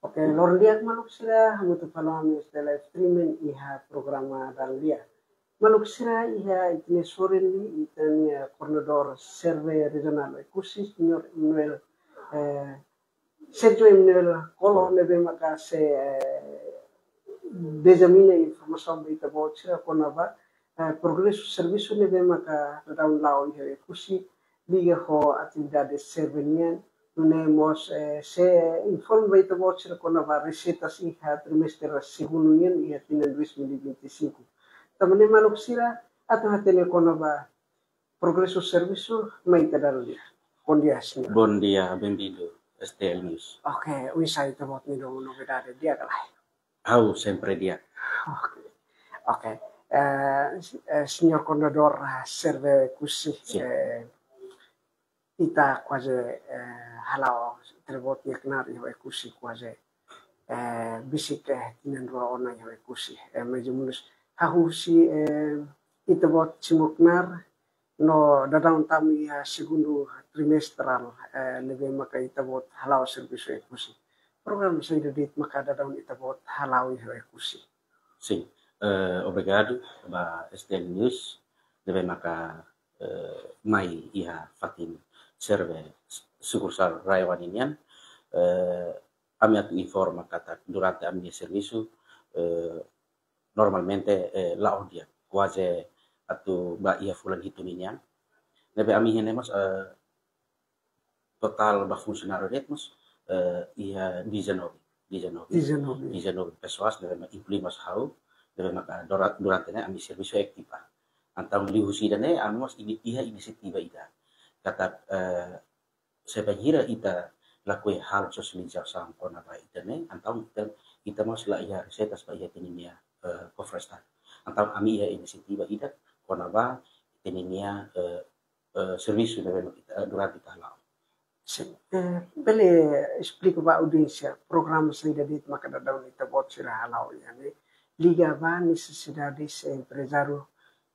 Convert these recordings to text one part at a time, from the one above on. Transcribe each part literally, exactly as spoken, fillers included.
Oke, loron di'ak maluk sira, hamutuk fali ho ami iha live streaming iha programa Dalan Di'ak. Maluk sira, iha ita-nia sorin ne'e, ita-nia koordenadór serve rejionál Oekusi, Señór Emanuel, eh, Sergio Emanuel Colo, ne'ebé maka sei, eh, ezamina informasaun ba ita-boot sira kona-ba, eh, progresu servisu ne'ebé maka daudaun la'o iha Oekusi, liga ho atividade serve nian, nune'e mós, eh, sei informa ba ita-boot sira kona-ba reseitas iha trimestre segundu nian iha tinan dois mil e vinte e cinco. Tanba ne'e maluk sira, atu hatene kona-ba progresu servisu, mai ita Dalan Di'ak. Bondia, señór. Bondia, benvindu, S T L News. Oke, oinsá ita-boot nia novidade, di'ak ka lae? Ha'u sempre di'ak. Oke. Oke. Eh, s-, eh, señór koordenadór, eh, serve Oekusi, Sin. eh, ita kuaze, eh, hala'o ita-boot nia knaar iha Oekusi kuaze, eh, besik, eh, tinan rua ona iha Oekusi. Eh, mais ou menus hahú husi, eh, ita-boot simu knaar no daudaun tama iha segundu trimestral, eh, ne'ebé maka ita-boot hala'o servisu Oekusi. Programa saida de'it maka daudaun ita-boot hala'o iha Oekusi? Sin, eh, obrigadu ba S T L News, ne'ebé maka, eh, mai iha fatin serve sukursál RAEOA ninian, eh, ami atu informa katak durante ami-nia servisu, eh, normalmente, eh, la'o di'ak, kuaze atu ba iha fulan hitu ninian. Ne'ebé ami iha ne'e mós, eh, totál ba funsionáriu de'it mós, eh, iha dezanove, dezanove. Dezanove. Dezanove pesoas, ne'ebé mak inklui mós ha'u, ne'ebé maka dura-, durante ne'e ami servisu iha Ekipa. Entaun liuhusi ida-ne'e, ami mós ini-, iha inisiativa ida. Katak, eh, se bainhira ita lakohi halo sosializasaun kona-ba ida-ne'e, entaun ita, ita mós la iha reseitas ba iha ita-nia, eh, kofre estadu. Entaun ami iha inisiativa ida kona-ba ita-nia, eh, eh, servisu ne'ebé ita, eh, durante ita hala'o. Sin, eh, bele esplika ba audiénsia, programa saida de'it maka daudaun ita-boot sira hala'o iha ne'e, liga ba nesesidade se emprezáriu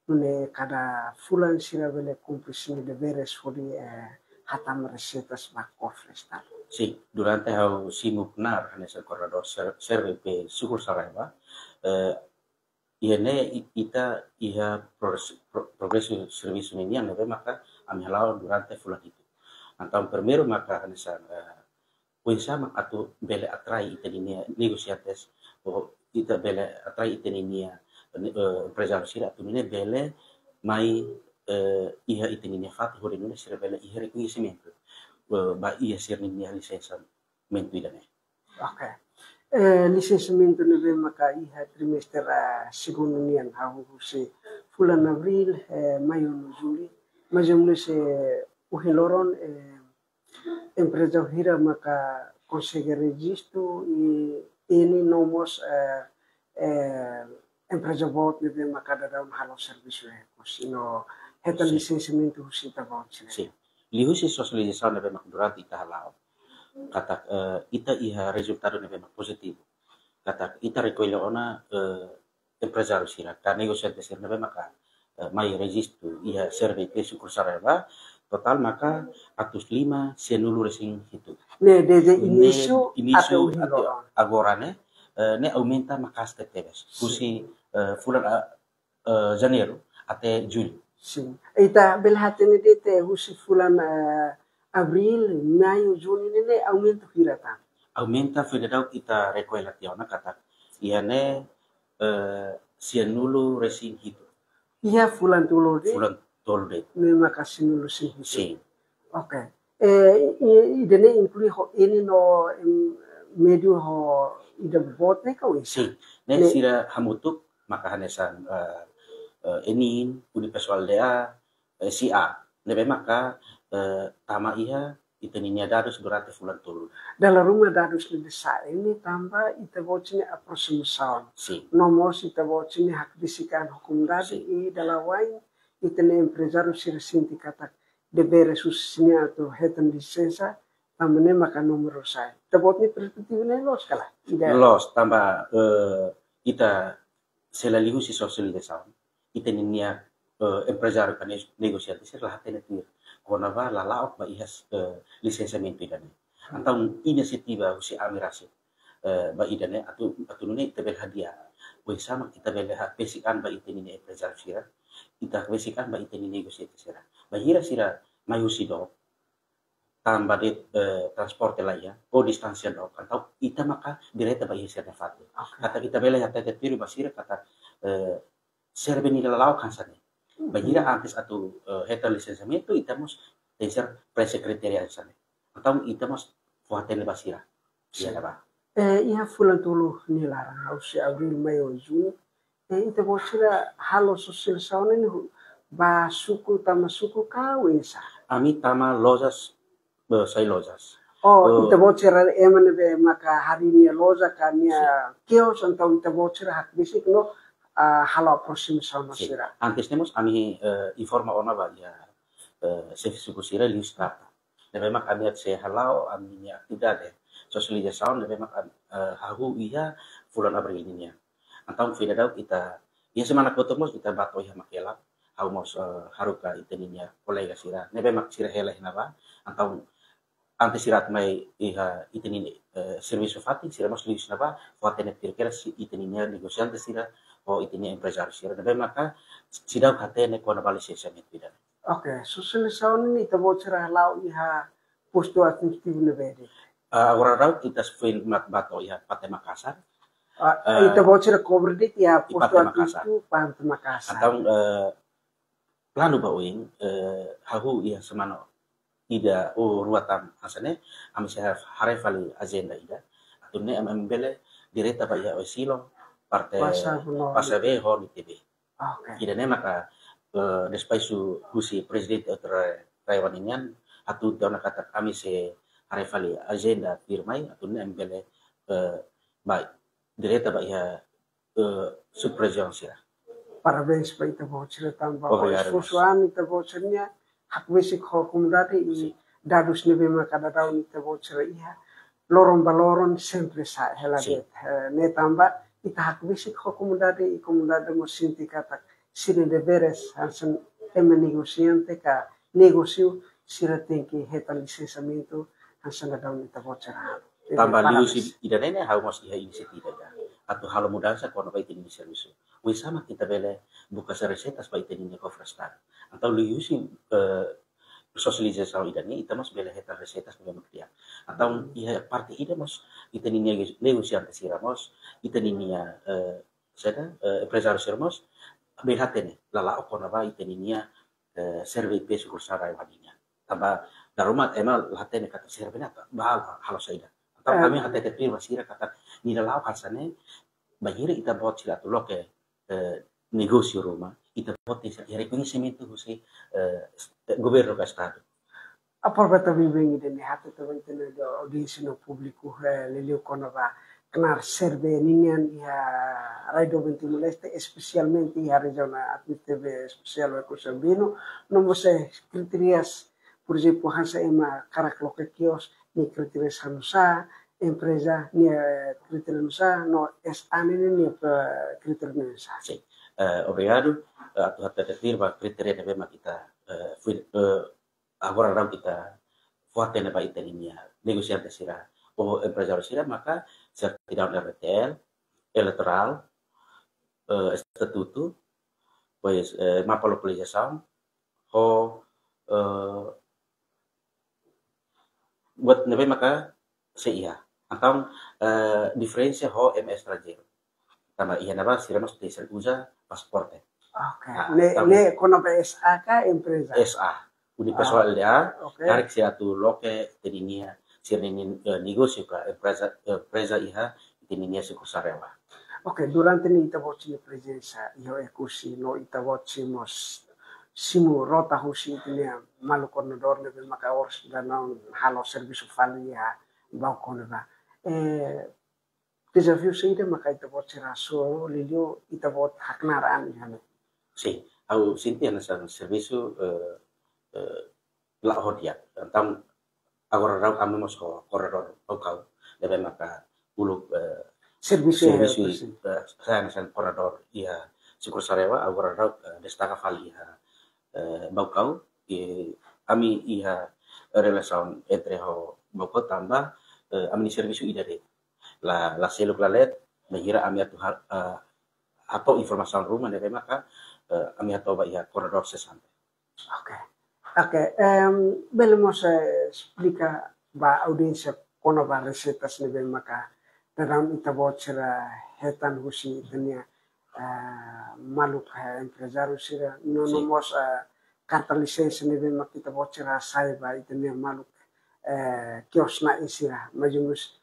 nune'e kada fulan sira bele kumpre sira-nia deveres hodi, eh, hatama reseitas ba kofre estadu. Sin, durante ha'u simu knaar hanesan koordenadór ser-, serve sukursál RAEOA, eh, iha ne'e i-, ita iha progres-, pro-, progresu servisu ninian ne'ebé maka ami hala'o durante fulan hitu. Entaun primeiru maka hanesan, eh, oinsá mak atu bele atrai ita-nia negosiantes, ou ita bele atrai ita-nia, eh, emprezáriu sira atu nune'e bele mai, eh, iha ita-nia fatin hodi nune'e sira bele iha rekoñesimentu, eh, ba iha sira-nia lisensiamentu ida-ne'e. Oke. Eh, lisensiamentu ne'ebé maka iha trimestre, eh, segundu nian hahú husi fulan Abríl, eh, Maiu no Jullu, mais ou menus, eh, ohin loron, eh, emprezáriu hira maka konsege rejistu i N I no mós, eh, eh, empreza boot ne'ebé maka daudaun halo servisu iha Oekusi no hetan Sin. lisensiamentu husi ita-boot sira. Sin. Liuhusi sosializasaun ne'ebé maka durante ita hala'o, katak, eh, ita iha rezultadu ne'ebé maka pozitivu. Katak ita rekolla ona, eh, emprezáriu sira ka negosiante sira ne'ebé maka, eh, mai rejistu iha serve sukursál RAEOA, totál maka atus lima sianulu resin hitu. Ne'e dezde Ne'e inísiu inísiu até ohin até loron. agora ne'e, eh, ne'e aumenta maka'as tebes. Sin. Husi, eh, fulan, eh, eh, Janeiru até Jullu. Sin. Ita bele hatene de'it husi fulan, eh, Abríl, Maiu, Jullu ne'e, ne'e aumenta hira tan? Aumenta foin daudauk ita rekolla tiha ona katak iha ne'e, eh, sianulu resin hitu. Iha fulan tolu de'it? Fulan tolu de'it. Ne'e maka sianulu resin hitu. Sin. Oke. Eh, i, i, ida-ne'e inklui ho N I no, em, mediu ho ida boot ne'e ka oinsá? Sin. Ne'e Ne'e sira hamutuk maka hanesan, eh, eh, N I, Unipesoal D A, eh, C A. Ne'ebé maka, eh, tama iha ita-nia dadus durante fulan tolu. Dala ruma dadus ne'ebé sa'e ne'e tanba ita-boot sira-nia aprosimasaun. Sin. No mós ita-boot sira-nia hakbesik an ho komunidade Sin. i dala wa'in ita-nia emprezáriu sira sente katak deveres husi sira-nian atu hetan lisensa, tanba ne'e maka númeru sa'e. Ita-boot nia perspetiva ne'e loos ka lae? Ida. Loos, tanba, eh, ita se la liuhusi sosializasaun, ita-nia, eh, emprezáriu ka ne-, negosiante sira la hatene tuir kona-ba lala'ok ba iha, eh, lisensiamentu ida-ne'e. Entaun inisiativa husi ami rasik, eh, ba ida-ne'e atu, atu nune'e ita bele hadi'a. Oinsá mak ita bele hakbesik an ba ita-nia emprezáriu sira, ita hakbesik an ba ita-nia negosiante sira. Bainhira sira mai husi dook, tanba de'it, eh, transporte la iha, ou distánsia dook, entaun ita maka direta ba iha sira-nia fatin. Oke. Katak ita bele hatete tuir ba sira katak, eh, serve nia lala'ok hanesan ne'e. Bainhira antes atu, eh, hetan lisensiamentu, ita mós tenke ser preenxe kritéria hanesan ne'e. Entaun ita mós fó-hatene ba sira. Iha Sin. ne'ebá. Eh, iha fulan tolu nia laran, husi Abríl, Maiu, Juñu, eh, ita-boot sira halo sosializasaun ne'e hu-, ba suku tama suku ka oinsá? Ami tama lojas, eh, sai lojas. Oh, Eh, ita-boot sira ema ne'ebé maka harii nia loja ka nia Sin. kios, entaun ita-boot sira hakbesik no, ah, halo aproximasaun ba Sin. sira. Antes ne'e mós ami, eh, informa ona ba iha, eh, xefe suku sira liuhusi trata. Ne'ebé mak ami atu sei hala'o ami-nia atividade sosializasaun, ne'ebé mak ami, eh, hahú iha fulan Abríl ninian. Entaun foin daudauk ita, iha semana kotuk mós ita bá to'o iha Makelang, ha'u mós, eh, haruka ita-nia kolega sira, ne'ebé mak sira hela iha ne'ebá. Entaun antes sira atu mai iha ita-nia, eh, servisu fatin, sira mós liu iha ne'ebá, fó-hatene tuir kedas ita-nia negosiante sira, ou ita-nia emprezáriu sira, ne'ebé maka seidauk hatene kona-ba lisensiamentu ida-ne'e. Oke, sosializasaun ne'e ita-boot sira hala'o iha postu administrativu ne'ebé de'it? Ah, agora daudauk ita foin mak bá to'o iha Pate Makasar. Ah, Eh, ita-boot sira kobre de'it iha iha postu Pate Makasar. administrativu Pate Makasar. Entaun, eh, planu ba oin, eh, hahú iha semana ida ou rua tan hanesan ne'e, ami sei haree fali ajenda ida. Atu nune'e ami, ami bele direta ba iha Oesilo, parte Pasar Benoa. Pasar Benoa, Nitebe. Oke. Ida-ne'e maka, eh, despaixu husi Prezidente Oetrara RAEOA nian, atu tau na katak ami sei haree fali ajenda tuirmai, atu nune'e ami bele, eh, ba direta ba iha, eh, subrejiaun sira. Parabéns ba ita-boot sira tanba ho Obrigadu, esforsu Mas. an ita-boot sira-nia hakbesik ho komunidade i Sin. dadus ne'ebé maka daudaun ita-boot sira iha loron ba loron sempre sa'e hela Sin. de'it. Eh, ne'e tanba ita hakbesik ho komunidade i komunidade mós sente katak sira-nia deveres hanesan ema negosiante ka negósiu sira tenke hetan lisensiamentu hanesan daudaun ita-boot sira halo. Tanba Parabéns. liuhusi ida-ne'e ha'u mós iha inisiativa ida atu halo mudansa kona-ba ita-nia servisu. Oinsá mak ita bele buka reseitas ba ita-nia kofre Estadu. Entaun liuhusi, eh, sosializasaun ida-ne'e ita mós bele hetan reseitas ne'ebé mak di'ak. Entaun iha parte ida mós ita-nia negosiante sira mós, ita-nia, eh, saida, eh, emprezáriu sira mós bele hatene lala'ok kona-ba ita-nia, eh, serve ipe sukursál RAEOA nian. Tanba dala ruma ema la hatene katak serve ne'e atu ba halo saida. Entaun Eh. ami hatete tuir ba sira katak nia lala'ok hanesan ne'e, bainhira ita-boot sira atu loke, eh, negósiu ruma, ita-boot sira iha rekoñesimentu husi, eh, governu ka Estadu. Aproveita bem bem ida-ne'e hatete ba ita-nia audiénsia no públiku, eh, liuliu kona-ba knaar serve ninian iha rai doben Timor-Leste, espesialmente iha rejiaun administrativa espesiál Oekusi Ambeno, no mós, eh, kritérias, por ezemplu, hanesan ema hakarak loke kios, nia kritérias oinsá, empreza nia, eh, kritérias oinsá, no S A nian nia, eh, kritérias oinsá. Sin. Eh, obrigadu, eh, atu hatete tuir ba kritéria ne'ebé mak ita, eh, fui, eh, agora daudaun ita fó-hatene ba ita-nia negosiante sira ou emprezáriu sira maka sertidaun R D T L, eleitorál, eh, estatutu, depois, eh, mapa lokalizasaun, ho, eh, buat ne'ebé maka sei iha. Entaun, eh, diferensa ho ema estranjeiru. Tanba iha ne'ebá sira mós tenke uza pasaporte. Oke. Ah, Ne'e, tanba ne'e kona-ba S A ka empreza? S A. Unipessoal Ah, L D A, oke. karik sira atu loke ita-nia, sira-nia, eh, negósiu ka empreza, empreza iha ita-nia sukursál RAEOA. Oke, durante ne'e ita-boot sira-nia prezensa iha Oekusi no ita-boot sira mós simu rota husi ita-nia maluk koordenadór ne'ebé maka oras daudaun halo servisu fali iha Baucau ne'ebá. Eh, dezafiu saida maka ita-boot sira hasoru liuliu ita-boot haknaar an iha ne'e? Sin, ha'u sente hanesan servisu, eh, eh, la'o ho di'ak. Entaun agora daudaun ami mós ho koordenadór Baucau, ne'ebé maka uluk, eh, Servisu iha servisu, Oekusi. eh, hanesan koordenadór iha sukursál RAEOA, agora daudaun, eh, destaka fali iha, eh, Baucau, i ami iha relasaun entre ho Baucau tanba, eh, ami-nia servisu ida de'it. la, la seluk la leet, bainhira ami atu ha-, eh, hato'o informasaun ruma ne'ebé maka, eh, ami hato'o ba iha corredor sesante. Oke. Oke, em, bele mós, eh, esplika ba audiénsia kona-ba reseitas ne'ebé maka daudaun ita-boot sira hetan husi ita-nia, eh, maluk, eh, emprezáriu sira, no, no Sin. mós, eh, karta lisensa ne'ebé maka ita-boot sira hasai ba ita-nia maluk, eh, kios na'in sira, mais ou menus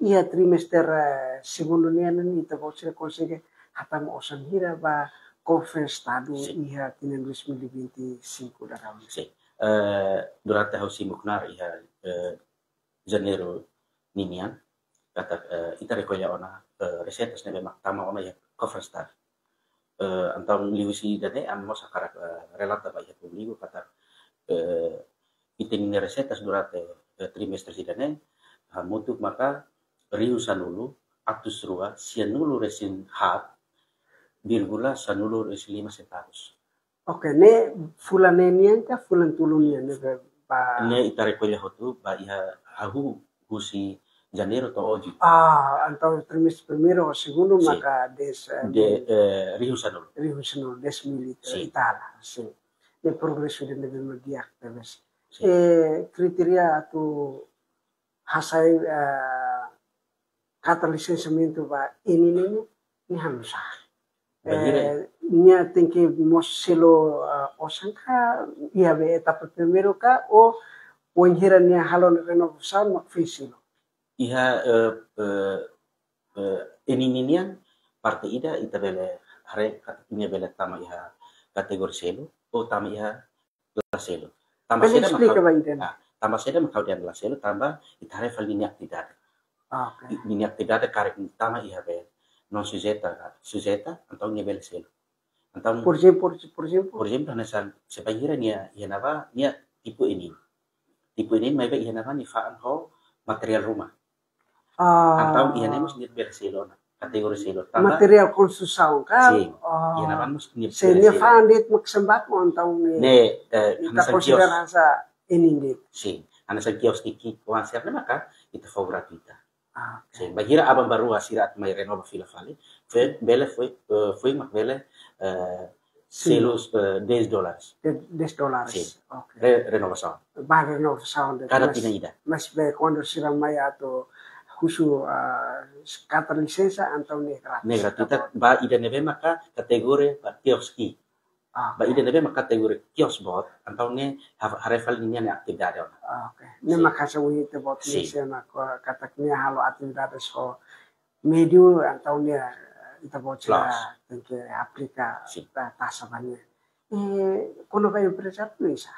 iha trimester, eh, segundu nian ne'e ita-boot sira konsege hatama osan hira ba kofre estadu Sin. iha tinan dois mil e vinte e cinco daudaun. Sin. Eh, durante ha'u simu knaar iha, eh, Janeiru ninian, katak, eh, ita rekolla ona, eh, reseitas ne'ebé mak tama ona iha kofre estadu. Eh, entaun liuhusi ida-ne'e ami mós hakarak, eh, relata ba iha públiku katak, eh, ita-nia reseitas durante, eh, trimestre ida-ne'e, hamutuk maka rihun sanulu, atus rua, sianulu resin haat, vírgula sanulu resin lima sentavus. Oke, ne'e fulan ne'e nian ka fulan tolu nian ne'ebé ba? Ne'e ita rekolla hotu ba iha hahú husi Janeiru to'o ohin. Ah, entaun trimestre primeiru ou segundu Sin. maka des, eh, De, eh, rihun sanulu. Rihun sanulu, dez mil Sin. Ita la, sin. Ne'e progresu ida ne'ebé mak di'ak tebes. Sin. Eh, kritéria atu hasai, eh, karta lisensiamentu ba N N ne'e, ne'e halo sá? Bainhira Eh, nia tenke mós selu, eh, osan ka, iha be etapa primeiru ka, ou bainhira nia halo renovasaun mak foin selu? Iha, eh, eh, eh, N N nian parte ida ita bele haree katak nia bele tama iha kategoria selu, ou tama iha la selu. Tanba Bele saida mak esplika ha'u, ba ida-ne'e. ah, tanba saida mak ha'u dehan la selu, tanba ita haree fali ninia atividade. Ah, oke. I-, ninia atividade karik tama iha be non sujeita, sujeita, entaun nia bele selu. Entaun, Por ezemplu, por, por ezemplu? por ezemplu, hanesan, se bainhira nia, iha ne'ebá, nia tipu N N. Tipu N N maibé iha ne'ebá nia fa'an ho materiál ruma. Ah. Entaun iha ne'e mós nia bele selu ona, kategoria selu. Tanba Materiál konstrusaun ka? Sin. Oh. Iha ne'ebá mós nia Se bele nia selu. fa'an de'it mak sembako entaun ne'e Ne'e, eh, ita hanesan konsidera kios. hanesan N N de'it. Sin, hanesan kios ki'ik-ki'ik, oan sira-ne'e maka ita fó gratuita. Ah, oke. Sin, bainhira aban-bainrua sira atu mai renova fila fali, foin, bele foin, eh, foin mak bele, eh, Sin. selu, eh, dez dólares. De-, dez dólares. Sin. Oke. Re-, renovasaun. Ba renovasaun de'it. Kada Mas, tinan ida. mas be kuandu sira mai atu husu, ah, karta lisensa entaun ne'e gratuita. Ne'e gratuita, ba ida ne'ebé maka kategoria ba kios ki'ik. Ah, Ba oke. ida ne'ebé maka kategoria kios boot, entaun ne'e ha-, haree fali ninia atividade ona. Ah, oke. Ne'e Sin. maka sa uni te boot Sin. ne'e sena ko katak nia halo atividade ho médiu, entaun ne'e ita-boot sira Loos. tenke aplika Sin. ta-, taxa ba nia. Eh, kona-ba emprezáriu nu'usá?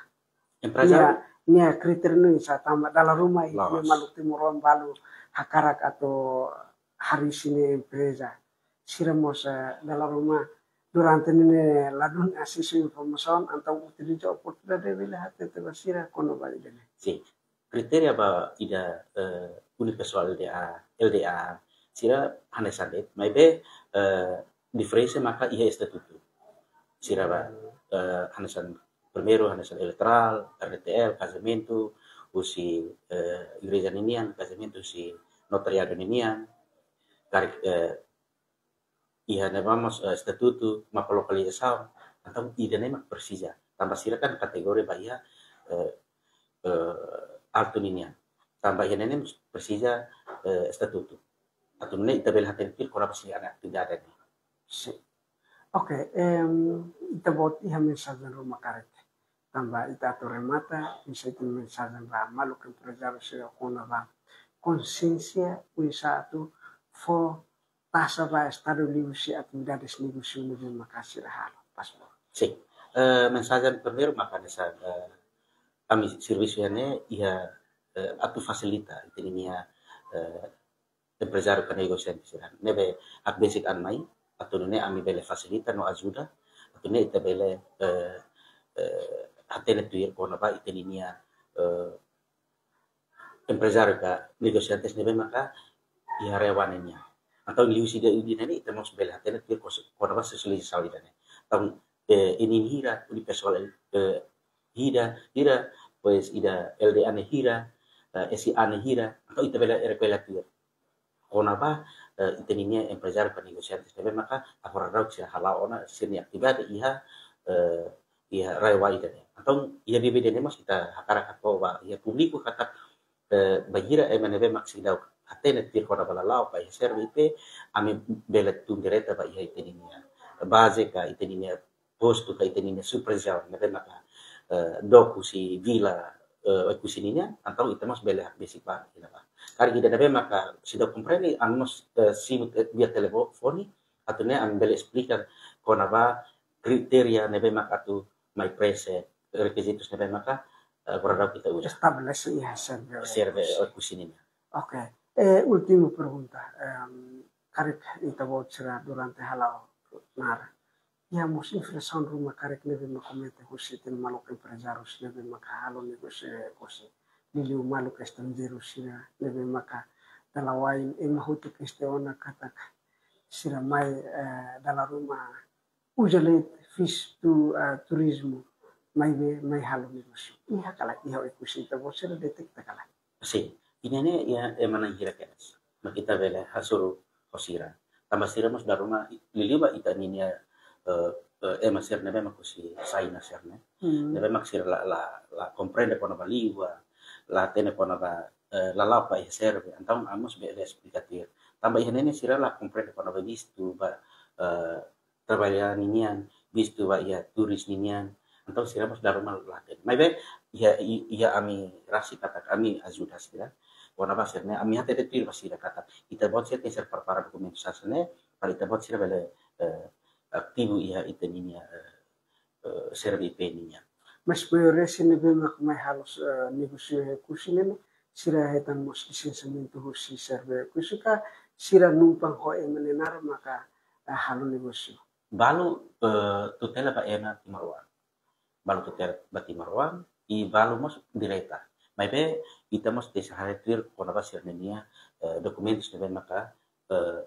Emprezáriu? Nia, nia kritéria nu'usá, tanba dala ruma i Loos. nia maluk timoroan balu hakarak atu harii sira-nia empreza. Sira mós, eh, dala ruma durante ne'e ladún asesu informasaun, entaun utiliza oportunidade bele hatete ba sira kona-ba ida-ne'e. Sin. Kritéria ba ida, eh, unipessoal L D A, L D A, sira hanesan de'it, maibé, eh, diferensa maka iha estatutu. Sira ba, eh, hanesan primeiru, hanesan eleitorál, R D T L, kazamentu husi, eh, igreja ninian, kazamentu husi notariadu ninian, karik, eh, iha ne'ebá mós, eh, estatutu, mapa lokalizasaun, entaun ida-ne'e mak presiza. Tanba sira kan kategoria ba iha, eh, eh, altu ninian. Tanba iha ne'e mós presiza, eh, estatutu. Atu nune'e ita bele hatene tuir kona-ba sira-nia atividade ne'e. Sin. Oke, em, ita-boot iha mensajen ruma karik. Tanba ita atu remata, ita-nia mensajen ba maluk emprezáriu sira kona-ba konsiénsia, oinsá atu fó taxa ba estadu liuhusi atividades negósiu ne'ebé maka sira halo. Pas bo. Sin. Eh, mensajen primeiru maka hanesan, eh, ami servisu iha ne'e iha, eh, atu fasilita ita-nia, eh, emprezáriu ka negosiante sira. Ne'ebé hakbesik an mai, atu nune'e ami bele fasilita no ajuda, atu nune'e ita bele, eh, eh, hatene tuir kona-ba ita-nia, eh, emprezáriu ka negosiantes ne'ebé maka iha REOA nian. Entaun liuhusi ida-ne'e ita mós bele hatene tuir kos-, kona-ba sosializasaun ida-ne'e. Entaun, eh, N N hira, unipessoal, eh, hira, hira, depois ida L D A ne'e hira, eh, S A ne'e hira, entaun ita bele rekolla tuir. kona-ba, eh, ita-ninia emprezáriu ka negosiante ne'ebé maka agora daudaun sira hala'o ona sira-nia atividade iha, eh, iha rai-wa'in ida-ne'e. Entaun iha B B D ne'e mós ita hakarak hato'o ba iha públiku katak, eh, bainhira ema ne'ebé mak seidauk hatene tuir kona-ba lala'ok ba iha serve I P, ami bele tun direta ba iha ita-ninia baze ka ita-ninia postu ka ita-ninia subrejiaun ne'ebé maka, eh, dook husi vila, eh, Oekusi ninian, entaun ita mós bele hakbesik ba iha ne'ebá. Karik ida ne'ebé maka seidauk komprende, ami mós, eh, simu, eh, via telefone, atu nune'e ami bele esplika kona-ba kritéria ne'ebé maka atu mai preenxe, rekizitus ne'ebé maka, eh, agora daudaun ita uza. Estabelese iha serve. Serve Oekusi ninian. Oke. Eh, última pergunta. Em, karik ita-boot sira durante hala'o naran, iha mós impresaun ruma karik ne'ebé mak komete husi ita-nia maluk emprezáriu sira ne'ebé maka halo negósiu iha Oekusi, liuliu maluk estranjeiru sira ne'ebé maka dala wa'in ema hotu kestiona katak sira mai, eh, dala ruma uza de'it vistu, eh, turizmu, maibé mai halo negósiu. Iha ka lae, iha Oekusi ita-boot sira detekta ka lae? Sin, ida-ne'e iha ema na'in hira kedas mak ita bele hasoru ho sira. Tanba sira mós dala ruma, liuliu ba ita-ninia, eh, eh, ema sira ne'ebé mak husi Xaina sira-ne'e. Hmm. Ne'ebé mak sira la, la, la komprende kona-ba língua, la hatene kona-ba, eh, lala'ok ba iha serve. Entaun ami mós bele esplika tuir. Tanba iha ne'e ne'e sira la komprende kona-ba vistu ba, eh, traballadór ninian, vistu ba iha turis ninian. Entaun sira mós dala ruma la hatene. Maibé iha, i-, iha ami rasik katak ami ajuda sira. Kona-ba sira-ne'e ami hatete tuir ba sira katak ita-boot sira tenke ser prepara dokumentu sasán ne'e, para ita-boot sira bele, eh, ativu iha ita-ninia, eh, eh, serve I P ninian. Mas maioria sira ne'ebé mak mai halo, eh, negósiu iha Oekusi ne'e, sira hetan mós lisensiamentu husi serve Oekusi ka sira numpang ho ema nia naran maka, eh, halo negósiu? Balu, eh, tutela ba ema timoroan. Balu tutela ba timoroan, i balu mós direta. Maibé ita mós tenke haree tuir kona-ba sira-ninia, eh, dokumentus ne'ebé maka, eh,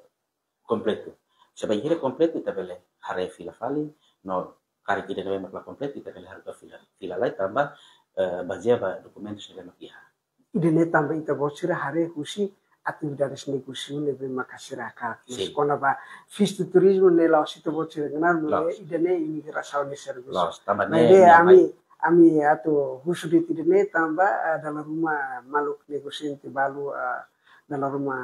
kompletu. Se bainhira kompletu ita bele haree fila fali, no karik ida ne'ebé mak la kompletu ita bele haruka fila, fila lai tanba, eh, bazeia ba dokumentus ne'ebé mak iha. Ida-ne'e tanba ita-boot sira haree husi atividades negósiu ne'ebé maka sira hakarak. Sin. Kona-ba vistu turizmu ne'e la'ós ita-boot sira-nia knaar, maibé loos, ida-ne'e imigrasaun nia servisu. Loos, tanba ne'e, maibé ne'e ami, mai, ami atu husu de'it ida-ne'e tanba, eh, dala ruma maluk negosiante balu, eh, dala ruma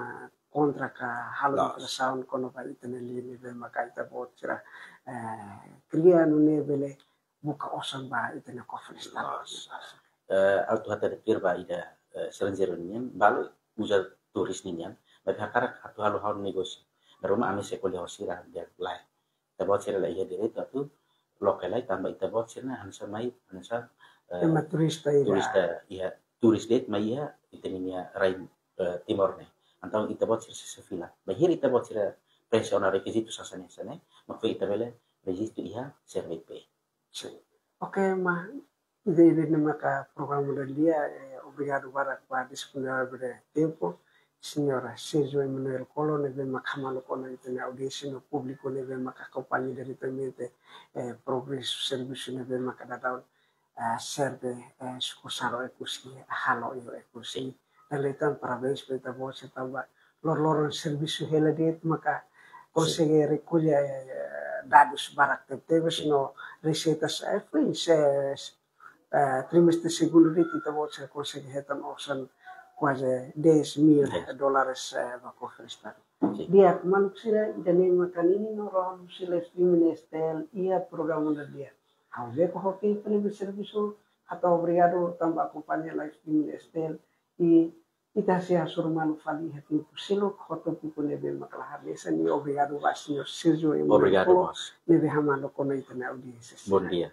kontra ka halo, loos, impresaun kona-ba ita-nia lian ne'ebé maka ita-boot sira, eh, kria nune'e bele buka osan ba ita-nia kofre estadu. Loos. Eh, atu hatete tuir ba ida, eh, estranjeiru nian, balu uza turis nian, maibé hakarak atu halo, halo negósiu. Dala ruma ami sei ko'alia ho sira dehan lae. Ita-boot sira la iha direitu atu loke lai tanba ita-boot sira hanesan mai, hanesan, eh, ema turista ida. Turista iha, turis de'it mai iha ita-ninia rai, eh, Timor ne'e. Entaun ita-boot sira sei fila. Bainhira ita-boot sira preenxe ona rekizitu sasán ne'e, sasán ne'e, mak foin ita bele rejistu iha serve I P. Sin. Oke, maun, ida-ne'e maka programa ida-ne'e, eh, obrigadu barak ba disponibilidade tempu. Señór Sérgio Emanuel Collor, ne'ebé maka maluk ona ita-nia audiénsia no públiku ne'ebé maka akompaña diretamente, eh, progresu servisu ne'ebé maka daudaun, eh, serve, eh, sukursál Oekusi halo iha Oekusi. Dala ida tan parabéns ba ita-boot sira tanba loroloron servisu hela de'it maka, sin, konsege rekolla, eh, dadus barak tebetebes, sin, no reseitas, eh, foin se, eh, trimestre segundu de'it ita-boot sira konsege hetan osan kuaze dez mil, dez, dólares, eh, ba kofre estadu. Sin. Di'ak maluk sira, ida-ne'e maka ninin no rohan husi live streaming S T L iha programa ida-ne'e. Ha'u Beko hotu, Felipe servisu, hato'o obrigadu tanba akompaña live streaming S T L, i ita sei hasoru malu fali iha tempu seluk ho tópiku ne'ebé maka la hanesan ne'e. Obrigadu ba señór Sérgio Emanuel Collor, obrigadu, mas, ne'ebé hamaluk ona ita-nia audiénsia. Bom dia.